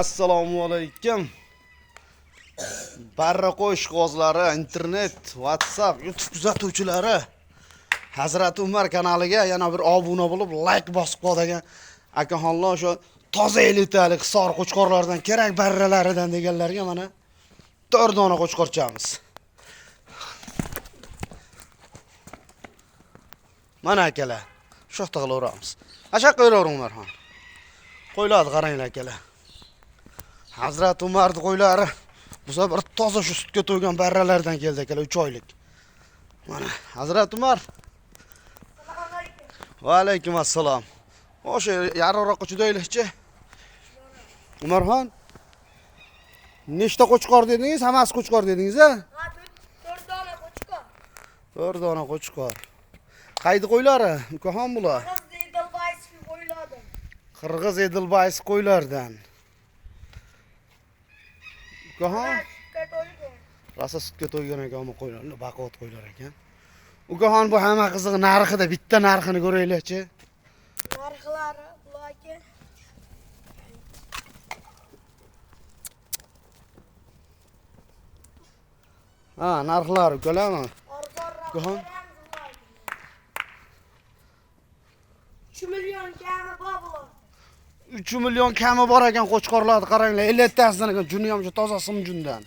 Assalomu alaykum. Barra qo'y ishqibozlari, internet, WhatsApp, YouTube kuzatuvchilari, Hazrati Umar kanaliga yana bir obuna bo'lib, like bosib qo'ygan akaxonlar o'sha toza elitalik Hisor qo'chqorlaridan kerak barralaridan deganlarga mana 4 dona qo'chqorchamiz. Mana akalar, shu yoqda qilaveramiz. Asha qo'yavering Umarxon. Qo'ylarni qaranglar akalar. Hazrat Umarning qo'ylari bu safar toza shu sutga to'ygan barralardan keldi akalar, 3 oylik. Mana Hazrat Umar. Va alaykum assalom. O'sha yarroqqa chudaylikchi. Umarxon, nechta qo'chqor dedingiz? Hammasi qo'chqor dedingiz, a? Ha, 4 dona qo'chqor. 4 dona qo'chqor. Qaydi qo'ylari? Ukaxon bular. Qirg'iz Edelweiss qo'ylardan. Qirg'iz Edelweiss qo'ylardan. Ukaxon, Sutga to'ygan. rosa sutga to'ygan ekan bu qo'ylar, baquvvat qo'ylar ekan. Ukaxon, bu hamma qizig'i narxida, bitta narxini ko'raylikchi. Narxlari bularga Ha, narxlari ukalarmi? arzonroq Ukaxon? beramiz bularga. 3 million kami bor bular. 3 million kami bor ekan qo'chqorlarni qaranglar. Elliktasidan ekan, juni ham shu toza sim jundan.